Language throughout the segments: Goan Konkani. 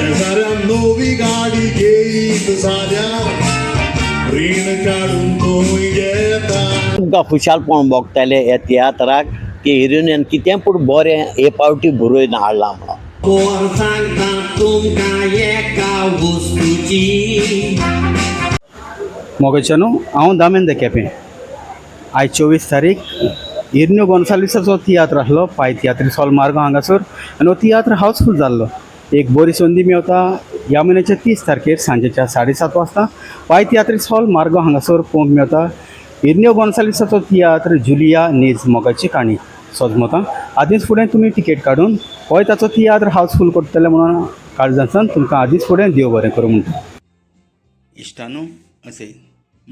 शेजाऱ्यान नवी गाडी घेयत जाल्यार रीण काडून तूं घेता. तुमकां खुशालपण भोगतालें ह्या तियात्राक की हिरोइनान कितें पूण बरें हे पावटी बरोवन हाडलां म्हणून. कोण सांगता तुमकां एका वस्तूची. मोगाच्यानो, हांव दामेंद केपें. आयज 24 तारीख इरन्यो गोन्साल्वीसाचो तियात्र आसलो पाय तियात्रीस हॉल मार्गो हांगासर आनी हो तियात्र हावसफूल जाल्लो. एक बरी संदी मेवता ह्या म्हयन्याच्या 30 तारखेर सांजेच्या 7:30 वाजता पाय तियात्रीस हॉल मार्गो हांगासर पळोवंक मेवता इरन्यो गोन्साल्वीसाचो तियात्र जुलिया नीज मोगाची काणी. सोजमतां आदींच फुडें तुमी टिकेट काडून होय ताचो तियात्र हावसफूल करतले म्हणून काळजांतल्यान तुमकां आदींच फुडें देव बरें करूं म्हणटा. इश्टानू अशें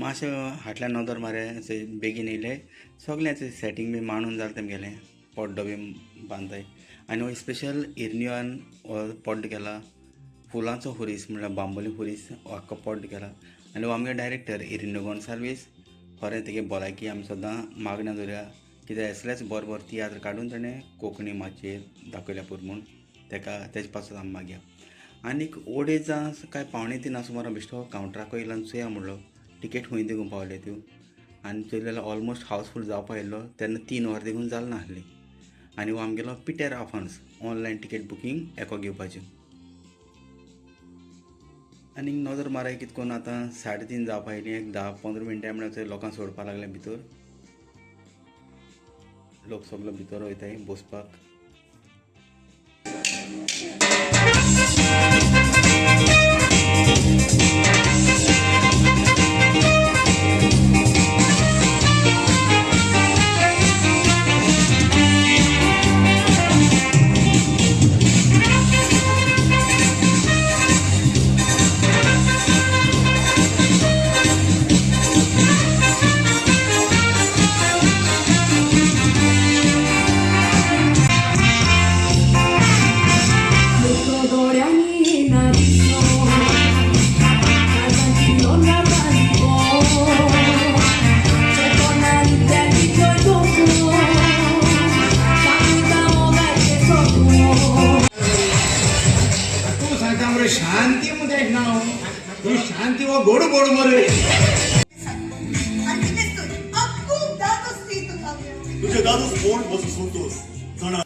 मातशें हाटल्यान नदर मारे अशें बेगीन येयले सगळें सेटींग बी मांडून जालें तेमगेलें पड्डो बी बांदताय आनी हो स्पेशल इरनियोन हो पड्डो केला फुलांचो खुरीस म्हणल्यार बांबोली खुरीस हो आख्खो पड्डो केला. आनी हो आमगे डायरेक्टर इरनियो गोन्साल्वीस खरें तेगे भलायकी आमी सदां मागण्या दवरया कित्याक असलेच बरे बरे तियात्र काडून तेणें कोंकणी माचयेर दाखयल्या पुरो म्हूण तेका तेजे पासत आमी मागया. आनीक ओडेजां काय 2:45 सुमार बेश्टो कावंटराक येयलो आनी चोया म्हणलो टिकेट खंय देखून पावले त्यो आनी चोयलें जाल्यार ऑलमोस्ट हावसफूल जावपा येयल्लो तेन्ना 3 वरां देखून जाल नासली. आनी हो आमगेलो Peter Afonso online ticket booking एको घेवपाच्यो. आनीक नदर माराय कितें करून आतां 3:30 जावपा येयलीं एक 10-15 मिनटां म्हळ्यार थंय लोकांक सोडपा लागले भितर लोक सगलो भितर वयताय बसपाक. तूं सांगता मरे शांती मरे ना ही शांती हो गोड गोड मरे. तुझे दादूस कोण बसू सोडतोस जाणा.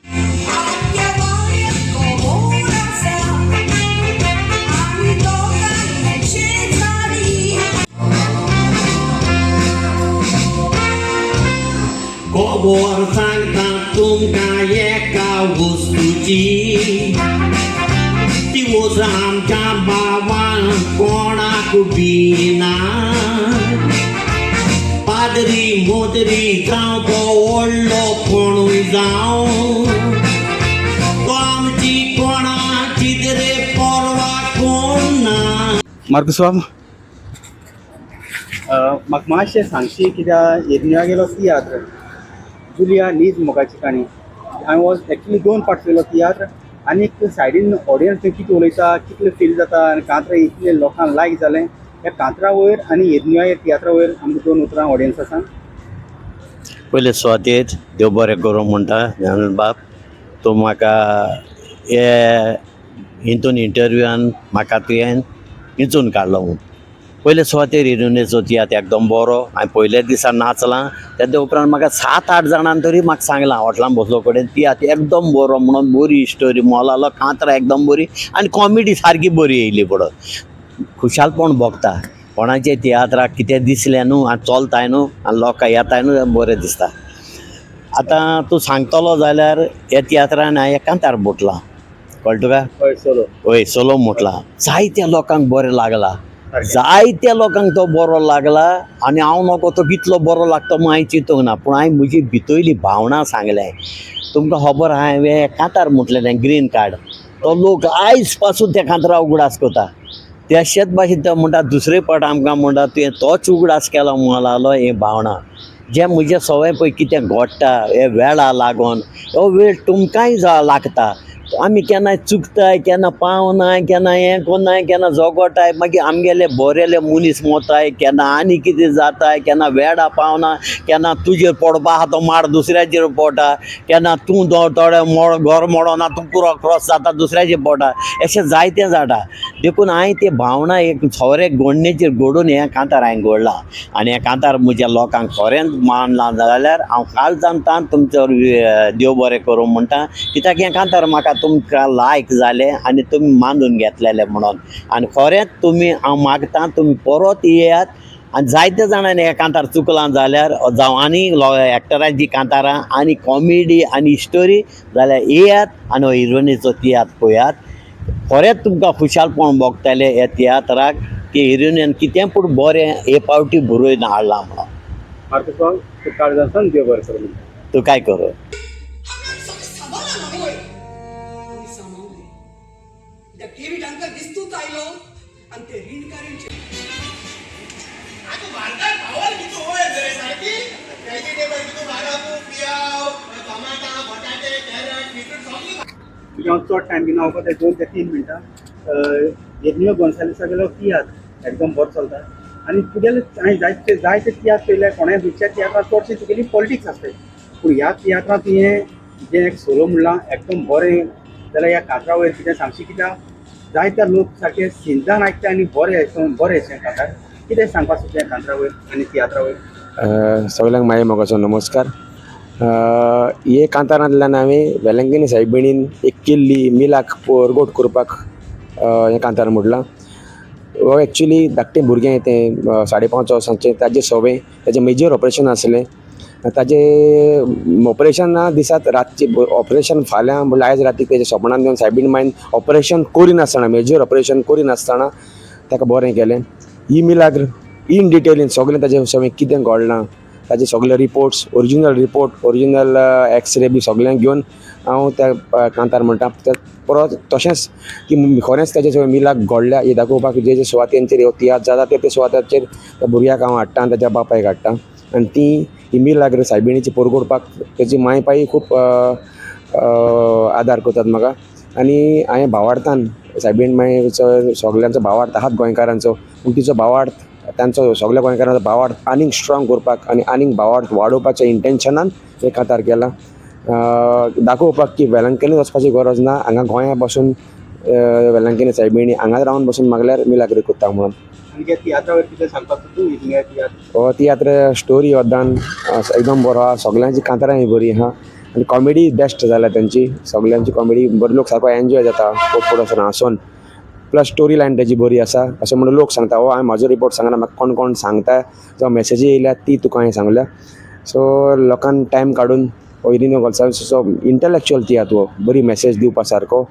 खबर सांगता तुमकां एका वस्तूची ती वस्त आमच्या बाबान कोणाक दिना. पाद्री मोदरी जावं तो व्हडलो कोणूय जावं तो आमची कोणाची रे परवा कोण ना. मार्कूस बाब, म्हाका मातशें सांगशी कित्याक इरनिया गेलो तियात्र जुलिया नीज मोगाची काणी हांवें वॉज एक्चुली 2 पार्ट्स गेलो तियात्र आनीक सायडीन ऑडियन्स थंय कितें उलयता कितलें फील जाता आनी कांतरा इतले लोकांक लायक जालें ह्या कांतरा वयर आनी इरनिया ह्या तियात्रा वयर आमकां 2 उतरां ऑडियन्सा सांग. पयले सुवातेर देव बरें करूं म्हणटा ज्ञानबाब, तूं म्हाका हे हितून इंटरव्यूआन म्हाका तुवें विंचून काडलो म्हूण. पयले सुवातेर हिरोइनीचो तियात्र एकदम बरो. हांवें पयल्याच दिसा नाचलां तेज्या उपरांत म्हाका 7-8 जाणान तरी म्हाका सांगलां हॉटलान बसलो कडेन तियात्र एकदम बरो म्हणून बरी स्टोरी मोलालो कांतरां एकदम बरी आनी कॉमेडी सारकी बरी येयली पडत. खुशालपण भोगता कोणाचे तियात्राक कितें दिसलें न्हू आनी चलताय न्हू आनी लोकां येताय न्हू बरें दिसता. आतां तूं सांगतलो जाल्यार ह्या तियात्रान हांवें कांतार बोटलां कळ्ळें तुका? हय सोलो. हय सोलो म्हटलां जायत्या लोकांक बरें लागला जायत्या लोकांक तो बरो लागला आनी हांव नको तो कितलो बरो लागता म्हूण हांवें चिंतूंक ना पूण हांवें म्हजी भितरली भावना सांगलें. तुमकां खबर आहा हांवें कांतार म्हटलेलें ग्रीन कार्ड तो लोक आयज पासून त्या कांतरा उगडास करता तशेंच भाशेन तो म्हणटा दुसरे फावट आमकां म्हणटा तुवें तोच उगडास केलो म्हणून लागलो. ही भावना जें म्हजें सवंय पळय कितें घडटा हे वेळा लागून हो वेळ तुमकांय लागता. आमी केन्नाय चुकताय, केन्ना पावनाय, केन्ना हें कोन्नाय, केन्ना जोगोटाय, मागीर आमगेले बोरेले मनीस मोताय, केन्ना आनी कितें जाताय, केन्ना वेडा पावना, केन्ना तुजेर पडपा आहा तो माड दुसऱ्याचेर पडटा, केन्ना तूं थोडे मोड घर मोडना तूं पुरो क्रॉस जाता दुसऱ्याचेर पडटा, अशें जायतें जाता. देखून हांवें ते भावनां एक सोरे गोडणेचेर घडून हें कांतार हांवें घडलां आनी हें कांतार म्हज्या लोकांक खरेंच मानलां जाल्यार हांव काळजान तान तुमचो देव बरें करूं म्हणटा, कित्याक हें कांतार म्हाका तुमकां लायक जालें आनी तुमी मानून घेतलेलें म्हणून. आनी खरेंच तुमी हांव मागता तुमी परत येयात आनी जायते जाणांनी हे कांतार चुकलां जाल्यार जावं आनी एक्टरांची कांतारां आनी कॉमेडी आनी स्टोरी जाल्यार येयात आनी हो हिरोनीचो तियात्र पळयात. खरेंच तुमकां खुशालपण भोगतलें ह्या तियात्राक की हिरोनीन कितें पूण बरें हे पावटी बरोवन हाडलां म्हणून. मार्कूस तूं काळजांतल्यान देव बरें करूं म्हणटा. तूं काय करूं. तुका हांव चड टायम घेना, फकत 2 ते 3 मिनटां. इरिनियो गोन्साल्वीसागेलो तियात्र एकदम बरो चलता आनी तुगेले हांवें जायते जायते तियात्र पळयले, कोणाय खंयच्या तियात्रांत चडशे तुगेली पॉलिटिक्स आसताय, पूण ह्या तियात्रांत तुवें जें एक सोलो म्हणलां एकदम बरें जाल्यार ह्या कांतरा वयर कितें सांगशी, कित्याक जायते लोक सारके सिंजान आयकता आनी बरें बरें अशें कांतार, कितें सांगपाक सोदता कांतरा वयर आनी तियात्रा वयर? सगल्यांक माये मोगाचो नमस्कार. हे कांतारांतल्यान हांवें वेलंकनी सायबिणीन एक केल्ली मिलाक परगोट करपाक हें कांतार म्हटलां. हो एक्चुली धाकटें भुरगें तें 5.5 वर्सांचें, ताजें सवें ताजें मेजर ऑपरेशन आसलें. ताजें ऑपरेशना दिसात रातचें ऑपरेशन फाल्यां म्हणल्यार आयज राती तेजे सपनान येवन सायबीण मायन ऑपरेशन करिनासतना, मेजर ऑपरेशन करिनासतना ताका बरें केलें. ही मिलाग्र इन डिटेलीन सगळें ताजें सवें कितें घडलां ताजे सगळे reports, original report, original x-ray बी सगळें घेवन हांव त्या कांतार म्हणटा. परत तशेंच की खरेंच ताजे सगळें मिलाक घडल्या हे दाखोवपाक जे जे सुवातेंचेर ह्यो तियात्र जाता ते ते सुवाताचेर त्या भुरग्याक हांव हाडटा आनी ताच्या बापायक हाडटा आनी ती ही मिलाग्र सायबिणीची परगोडपाक ताची माय पाय खूब आदार करतात म्हाका. आनी हांवें भावार्थान सायबीण मायचो सगल्यांचो भावार्थ आहात गोंयकारांचो, पूण तिचो भावार्थ तांचो सगल्या गोंयकारांचो भावार्थ आनीक स्ट्रॉंग करपाक आनी आनीक भावार्थ वाडोवपाच्या इंटेन्शनान हें कांतार केलां. दाखोवपाक की वेलंकनी वचपाची गरज ना, हांगा गोंया बसून वेलंकनी सायबिणी हांगा रावन बसून मागल्यार मिलाग्र करता म्हणून. हो तियात्र स्टोरी अद्दान एकदम बरो आहा, सगल्यांची कांतारांय बरी आहा आनी कॉमेडी बेस्ट जाल्या तांची, सगल्यांची कॉमेडी बरी, लोक सारको एन्जॉय जाता पोट वचून हांसून. प्लस स्टोरी लायन तेजी बरी आसा अशें म्हणून लोक सांगता. हो हांवें म्हाजो रिपोर्ट सांगना, म्हाका कोण कोण सांगता, जावं मॅसेजी येयल्या ती तुका हांवें सांगल्या. सो लोकान टायम काडून हो इरिनियो गोन्साल्वीसाचो इंटलेक्चुअल तियात्र, हो बरी मॅसेज दिवपा सारको,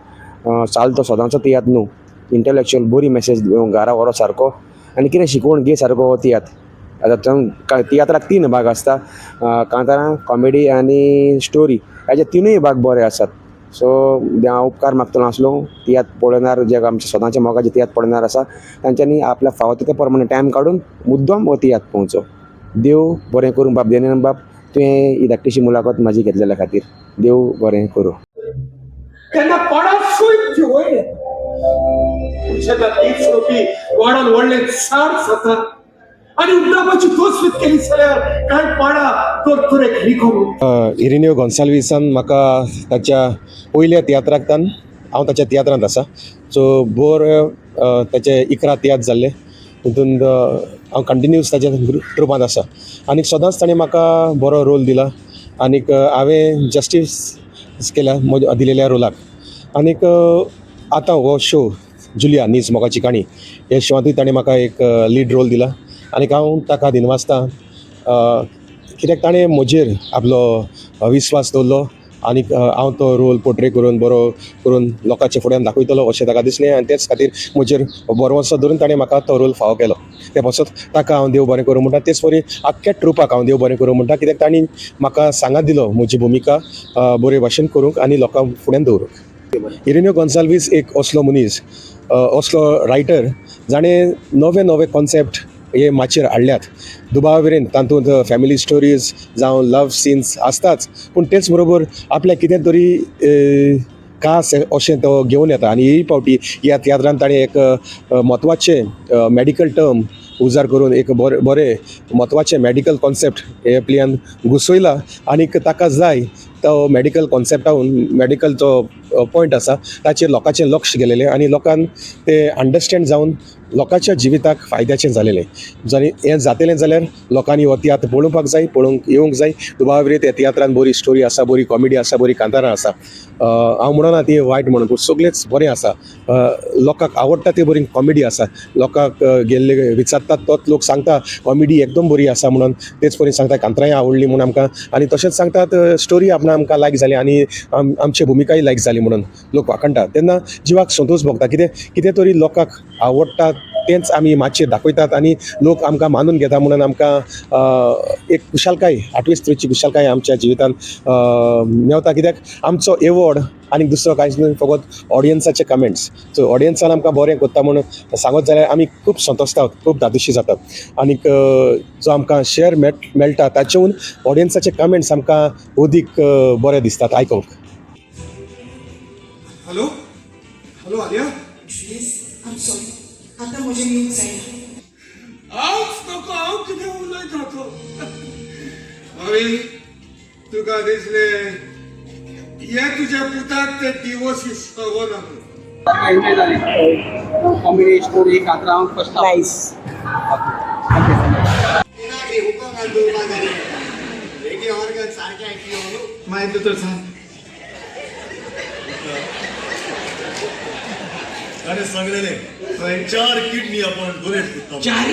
चालतो सदांचो तियात्र न्हू, इंटलेक्चुअल बरी मॅसेज घरा व्हरो सारको आनी कितें शिकवण घे सारको हो तियात्र. आतां तियात्राक 3 भाग आसता, कांतारां, कॉमेडी आनी स्टोरी, हाजे 3य भाग बरे आसात. सो हांव उपकार मागतलो आसलो तियात्र पळयणार, जे आमचे सदांचे मोगाचे तियात्र पळयणार आसा तांच्यांनी आपल्या फावो तितले प्रमाणे टायम काडून मुद्दम हो तियात्र पळोवचो. देव बरें करूं बाब देनेन बाब, तुवें ही धाकटीशी मुलाखत म्हाजी घेतलेल्या खातीर देव बरें करूं. तेन्ना कोणाकूय वयर तीच रोपी वाडान व्हडलें झाड जाता आनी उड्डापाची तोचवीत केली जाल्यार कांय पाडां तर रिकोवन. इरिनियो गोन्साल्वीसान म्हाका ताच्या पयल्या तियात्रांतल्यान हांव ताच्या तियात्रांत आसा. सो बोर ताचे 11 तियात्र जाल्ले, तितून हांव कंटिन्यूस ताच्या ट्रुपांत आसा आनी सदांच ताणें म्हाका बरो रोल दिला आनीक हांवें जस्टीस केल्या म्हज्या दिलेल्या रोलाक. आनीक आतां हो शो जुलिया नीज मोगाची काणी ह्या शोवांतूय ताणें म्हाका एक लीड रोल दिला आनीक हांव ताका दिनवासता, कित्याक ताणें म्हजेर आपलो विस्वास दवरलो आनीक हांव तो रोल पोर्ट्रे करून बरो करून लोकांच्या फुड्यान दाखयतलो अशें ताका दिसलें आनी तेच खातीर म्हजेर भरवंसो धरून ताणें म्हाका तो रोल फावो केलो. ते पासत ताका हांव देव बरें करूं म्हणटा, तेच परी आख्ख्या ट्रुपाक हांव देव बरें करूं म्हणटा, कित्याक तांणी म्हाका सांगात दिलो म्हजी भुमिका बरे भाशेन करूंक आनी लोकां फुड्यान दवरूंक. इरिनियो गोन्साल्वीस एक असलो मनीस, असलो रायटर जाणें नवे नवे कॉन्सेप्ट हे माचयेर हाडल्यात. दुबावा मेरेन तातूंत फॅमिली स्टोरीज जावं लव सिन्स आसताच, पूण तेच बरोबर आपल्याक कितें तरी खास अशें तो घेवन येता आनी ही पावटी ह्या तियात्रान ताणें एक म्हत्वाचें मॅडिकल टर्म उजार करून एक बरें बरें म्हत्वाचें मॅडिकल कॉन्सेप्ट हे प्लेयान घुसयला आनीक ताका जाय तो मॅडिकल कॉन्सेप्टाहून मॅडिकल जो पॉयंट आसा ताचेर लोकांचें लक्ष गेलेलें आनी लोकान तें अंडरस्टँड जावन लोकांच्या जिविताक फायद्याचें जालेलें. जाणी हें जातलें जाल्यार लोकांनी हो तियात्र पळोवपाक जाय, पळोवंक येवंक जाय. दुबाव विरयत ह्या तियात्रान बरी स्टोरी आसा, बरी कॉमेडी आसा, बरी कांतारां आसा. हांव म्हणना ती वायट म्हणून, पूण सगळेंच बरें आसा. लोकांक आवडटा ती बरी कॉमेडी आसा. लोकांक गेल्ले विचारतात तोच लोक सांगता कॉमेडी एकदम बरी आसा म्हणून, तेच परी सांगता कांतरांय आवडली म्हूण आमकां, आनी तशेंच सांगतात स्टोरी आपणा आमकां लायक जाली आनी आमची भुमिकाय लायक जाली म्हणून लोक वाखाणटा. तेन्ना जिवाक संतोश भोगता कितें कितें तरी लोकांक आवडटा तेंच आमी मातशें दाखयतात आनी लोक आमकां मानून घेता म्हणून आमकां एक खुशालकाय, आठवीस तरेची खुशालकाय आमच्या जिवितान मेवता. कित्याक आमचो एवॉर्ड आनी दुसरो कांयच न्हय, फकत ऑडियन्साचे कमेंट्स. सो ऑडियन्सान आमकां बरें करता म्हणून सांगत जाल्यार आमी खूब संतोशतात, खूब धादोशी जातात. आनीक जो आमकां शेअर मेळटा ताचेहून ऑडियन्साचे कमेंट्स आमकां अदीक बरें दिसतात आयकूंक. Hello hello Alia. Please, I am sorry, आतां म्हजें येवंक जायना. हांवच नको, हांव कितें उलयता तो. भाभी, तुका दिसलें हे तुज्या पुताक ते डिवोर्स सोबना. एन्जॉय जालें, कॉमेडी स्टोरी कांतरां फर्स्ट नायस. मागीर दोतोर सांग. ताणें सांगलेलें 4 किडनी आपण डोनेट करता. चार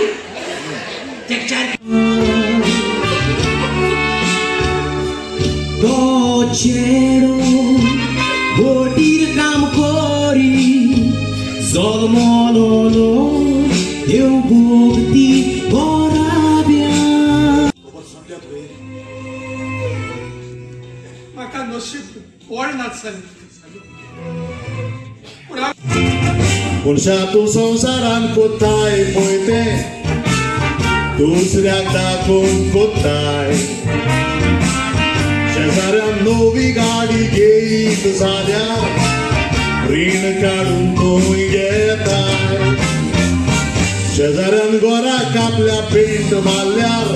ते चार. तो चेडो बोटीर काम करी जल्मलोलो देव भोगती गोराब्या. म्हाका नशीब कोण नाचलें पूण मनशा तूं संवसारान कोत्ताय पळय तें दुसऱ्याक दाखोवन कोत्ताय. शेजाऱ्यान नवी गाडी घेयत जाल्यार रीण काडून तूं घेताय. शेजाऱ्यान घराक आपल्या पेंट मारल्यार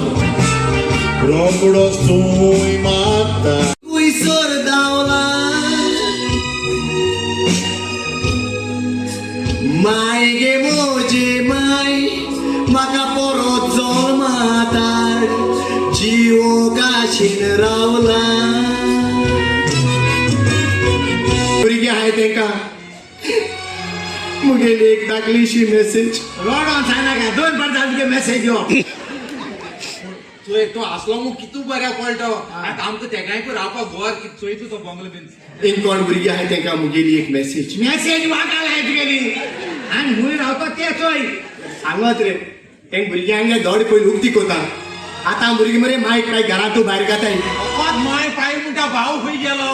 रोकडोच तूंय मारता. कुयसर धांवला माय गे म्हजे माय, म्हाका परत जल्मातार जिवो काशीन रावला. भुरगीं आहाय तेंकां मुगेली एक धाकलीशी मेसेज. रोडोन सांगनाका, दोन फावट जालें तुगे मेसेज यो. चोय तो आसलो मग कितू बऱ्या पडटो. आतां आमकां तेगांय रावपाक गोर कित चोय तूं तो बंगलो बीन. एक कोण भुरगीं आहाय तेंकां मुगेली एक मेसेज. मेसेज वागाल हाय तुगेली आनी खूंय रावता ते चोय. सांगत रे तेंक भुरग्यांक धड पयलीं उक्ती कोता. आतां भुरगीं मरे मायक पाय घरांतू भायर घाताय. फकत माय पाय म्हणटा भाव खंय गेलो.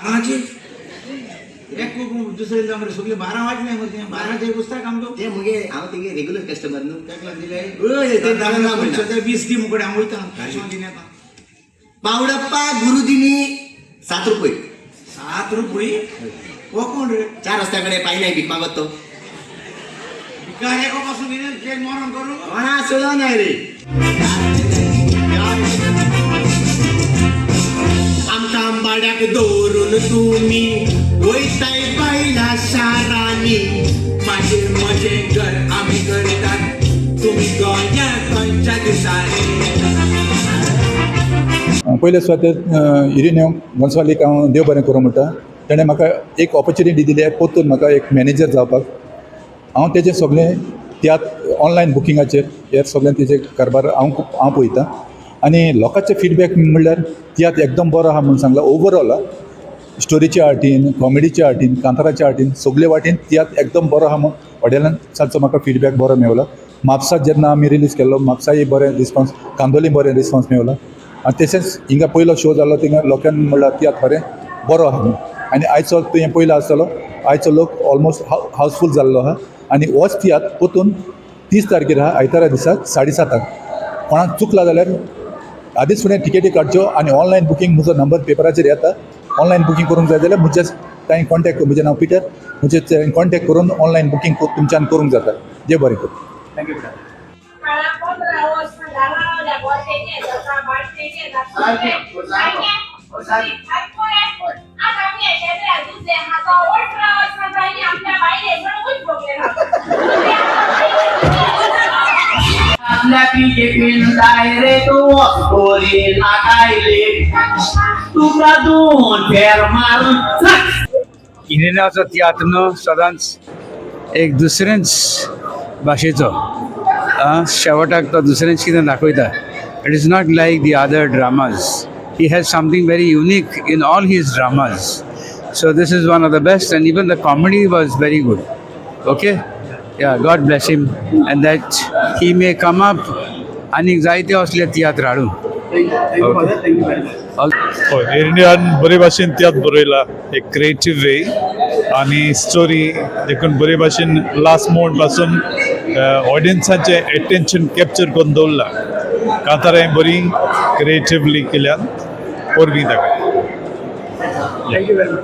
बाराची एक दुसरे दिसा मरे सगळे 12 वाजले मरे, 12चे पुस्तक आमचो. ते मुगे हांव तेगे रेगुलर कस्टमर न्हू. तेका लागून दिले. हय, ते जाणा ना म्हणटा. सद्या 20 दी मुकडे हांव वयता दिना येता. पावडप्पा गुरुदिनी 7 रुपये. 7 रुपये हो कोण रे? 4 रस्त्या कडेन पाय नाही भीक मागत तो. भिकारी एका पासून दिने ते मरण करू. कोणा सोडो नाही रे. आमकां बाड्याक दवरून तुमी वयताय बायला शारांनी, मागीर म्हजें घर आमी करतात तुमी गोंया गोंयच्या दिसांनी. पयले सुवातेर इरिनियो गोन्साल्वीक हांव देव बरें करूं म्हणटा. तेणें म्हाका एक ऑपॉर्चुनिटी दिली परतून म्हाका एक मॅनेजर जावपाक. हांव तेजें सगळें तियात्र ऑनलायन बुकिंगाचेर हे सगळें तेजें कारभार हांव पळयतां आनी लोकांचे फिडबॅक म्हणल्यार तियात्र एकदम बरो आहा म्हूण सांगलां. ओवरऑल स्टोरीच्या वाटेन, कॉमेडीच्या वाटेन, कांताराच्या वाटेन, सगळे वाटेन तियात्र एकदम बरो आहा म्हूण ऑडियन्साचो म्हाका फिडबॅक बरो मेवला. म्हापसा जेन्ना आमी रिलीज केल्लो म्हापसाय बरें रिस्पोन्स, कांदोली बरें रिस्पोन्स मेवला आनी तशेंच हिंगा पयलो शो जालो थिंगा लोकांनी म्हणल्यार तियात्र खरें बरो आहा म्हूण. आनी आयचो तुवें पयलो आसतलो, आयचो लोक ऑलमोस्ट हावसफूल जाल्लो आहा आनी होच तियात्र परतून 30 तारखेर आहा, आयतारा दिसाक 7:30 कोणाक चुकला जाल्यार आदींच फुडें टिकेटी काडच्यो आनी ऑनलायन बुकींग म्हजो नंबर पेपराचेर येता. ऑनलायन बुकींग करूंक जाय जाल्यार म्हज्या तांणी कॉन्टेक्ट, म्हजें नांव पिटर, म्हजें कॉन्टेक्ट करून ऑनलायन बुकींग तुमच्यान करूंक जाता. देव बरें करूं. Thank you sir. इरेनाचो तियात्र न्हू सदांच एक दुसरेंच भाशेचो, शेवटाक तो दुसरेंच कितें दाखयता. It is not like the other dramas. He has something very unique in all his dramas. So this is one of the best, and even the comedy was very good. Okay, yeah, God bless him and that he may come up आनीक जायते असले तियात्र हाडून. Thank you, father. Thank you very much. हय, इरनियान बरे भाशेन तियात्र बरयला, एक क्रिएटीव वे आनी स्टोरी देखून बरे भाशेन लास्ट मोमेंट पासून ऑडियन्साचें एटेन्शन कॅप्चर करून दवरलां. कांतारांय बरी क्रिएटिवली केल्यान, परबीं ताका. Thank you very much.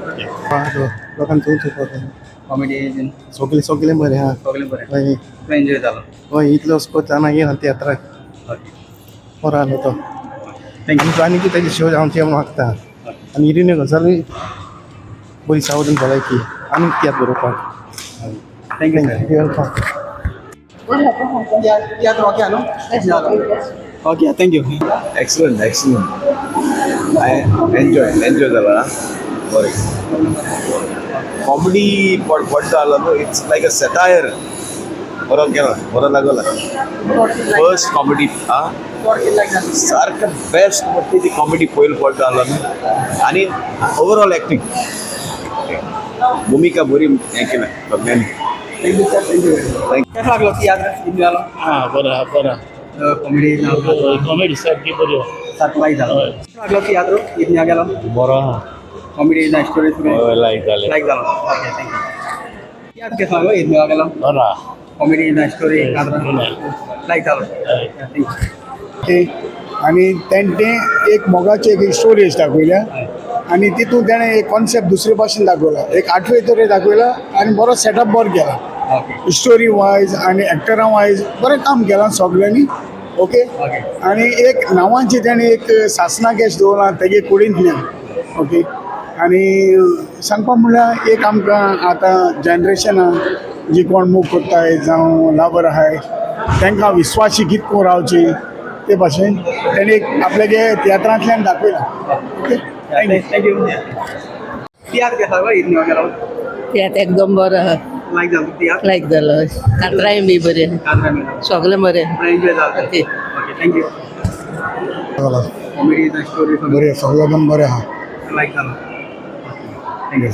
लोकांक चवथ. कॉमेडी? सगळें सगळें बरें आहा. सगळें बरें? हय. तुका एन्जॉय जालो? हय, इतलो असो जाणा येना तियात्राक, बरो आसलो तो. Thank you. आनी कितें ताजे शो जावचे म्हणून मागता आनी इरिन्यो गोन्साल्वीस बरी सावरून भलायकी आनी तियात्र बरोवपाक. Thank you sir. Welcome. Tiatr okay न्हू? Okay, thank you. Excellent, excellent. I enjoy enjoy जाला. बरें, कॉमेडी पडटा जालो न्हू. It's like a satire. बरो केला, बरो लागला फर्स्ट कॉमेडी. आं, सारकें बेस्ट म्हणटा ती कॉमेडी पयलो पडटा जालो न्हू. आनी ओवरऑल एक्टींग, भुमिका बरी हें केलें सगळ्यांनी. Thank you sir, thank you. Thank कसो लागलो तियात्र इरनियालो? हां, बरो बरो. कॉमेडी? कॉमेडी सारकी बरी. सारको लायक जालो? कसो लागलो तियात्र इरनिया गेलो? बरो आहा. कॉमेडी ना, स्टोरी? हय, लायक जालें. लायक जालो. Okay, thank you. तियात्र कसो लागलो इरनिया गेलो? बरो आहा. कॉमेडी ना, स्टोरी लायक जालो? Thank you. Okay, आनी तेणें एक मोगाची एक स्टोरी अशी दाखयल्या आनी तितून तेणें एक कॉन्सेप्ट दुसरे भाशेन दाखयला, एक आठवे तरे दाखयला आनी बरो सेटअप बरो केला. स्टोरी वायज आनी एक्टरां वायज बरें काम केलां सगल्यांनी. ओके, आनी एक नांवांची तेणें एक सासणा कॅश दवरला तेगे कुडींतल्यान. ओके, आनी सांगपा म्हणल्यार एक आमकां आतां जनरेशनां जी कोण मोग करताय जावं लावर आहाय, तांकां विस्वाशी कितको रावची ते भाशेन तेणी एक आपल्यागे तियात्रांतल्यान दाखयलां. Okay, thank you. Thank you. तियात्र कसो लागलो इरनिया गेलो? तियात्र एकदम बरो आहा. लायक जालो तियात्र? लायक जालो. कातराय बी बरें, सगळें बरें. एन्जॉय जालो. Okay. Okay, thank you. Comedy story? बरें, सगळें एकदम बरें आहा. लायक जालो. Thank you.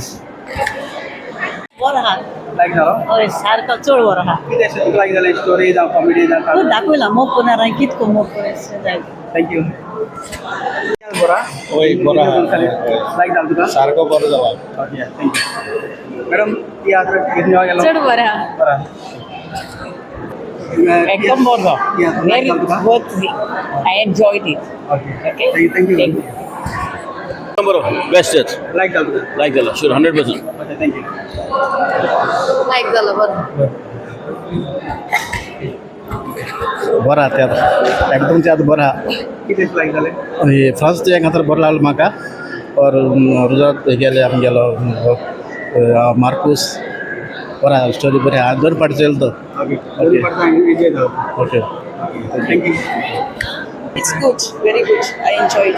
बरो आहा. लायक जालो? हय, सारको चड बरो आहा. कितें अशें तुका लायक जालें, स्टोरी जावं कॉमेडी जावं? दाखयला मोग कोणार, कितको मोग कोण जाय. Thank you. बरा. हय, बरो आहा. लायक जालो तुका? सारको बरो जाला. Okay, thank you madam. तियात्र इरनिया गेलो? चड बरें आहा. बरा. एकदम बरो. Very worth. I enjoyed it. Okay, thank you. Thank you. बरो, बेस्ट. लायक जालो तुका? लायक जाला, sure, 100%. Okay, thank you. लायक जालो, बरो. बरो आहा तियात्र, एकदम तियात्र बरो आहा. कितें लायक जालें? फर्स्ट एक खातीर बरो लागलो म्हाका और रुजत गेले आमगेलो मार्कूस बरो आहा, स्टोरी बरी आहा. दोन पाटी चोयलो तो. ओके, दोन पाटी एन्जॉय जालो. Okay. Thank you. It's good, very good. I enjoyed.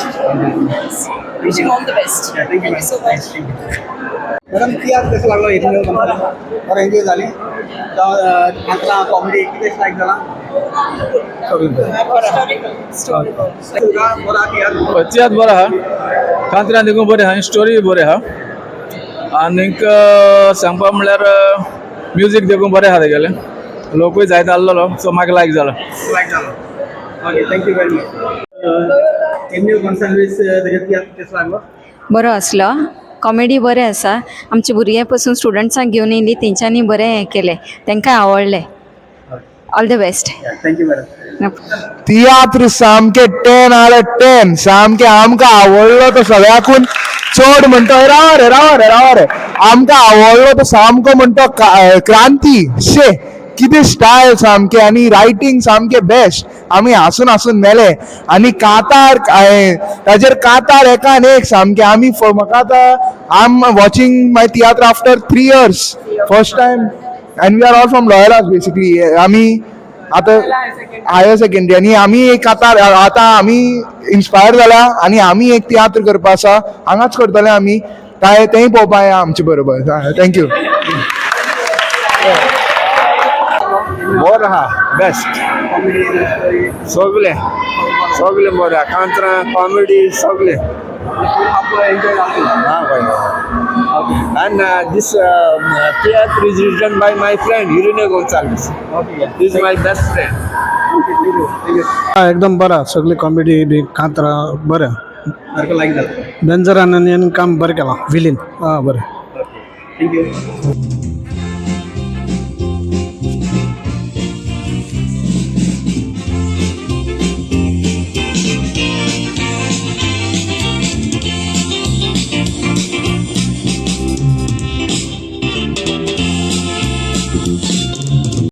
Wishing all the best. Yeah, thank you. Thank you so much. Madam, तियात्र कसो लागलो इरनिया? बरो एन्जॉय जाली? कांतरां, कॉमेडी कितें लायक जाला? तुका बरो तियात्र? तियात्र बरो आहा, कांतरां देखून बरें आहा, स्टोरी बरी आहा. आनीक सांगपा म्हणल्यार म्युजीक देखून बरें आहा तेगेलें. लोकूय जायते आसलेलो, सो म्हाका लायक जालो. लायक जालो. Okay, thank you very much. Ireneo Gonsalves तेजे तियात्र कसो लागलो? बरो आसलो, कॉमेडी बरें आसा. आमचे भुरगे पसून स्टुडंट्सांक घेवन येयली, तेंच्यांनी बरें हें केलें, तांकां आवडलें. All the best. Thank you madam. तियात्र सामके 10 out of 10. सामके आमकां आवडलो तो सगळ्याकून चड म्हणटा. राव रे, राव रे, राव रे. आमकां आवडलो तो सामको म्हणटा क्रांती. शे कितें स्टायल सामकें आनी रायटींग सामकें बेस्ट. आमी हांसून हांसून मेले. आनी कातार, ताजेर कातार एकान एक सामकें. आमी म्हाका आतां I am watching my tiatr after 3 years first time, and we are all from Loyola's basically. आमी आतां हायर सेकेंडरी आनी आमी एक आतां आतां आमी इन्स्पायर जाला आनी आमी एक तियात्र करपा आसा, हांगाच करतले आमी. काय तेंय पळोवपा या आमचे बरोबर. Thank you. बरो आहा, बेस्ट. सगळे सगळे बरें आहा, कांतरां, कॉमेडी, सगळे. हां हय. And this tiatr is written by my friend Irineo Gonçalves. This is my best friend. एकदम बरा, सगळी कॉमेडी बी, कांतरां बरें. सारको लायक जाता. बेंजरान काम बरें केलां विलीन. आं, बरें. Thank you.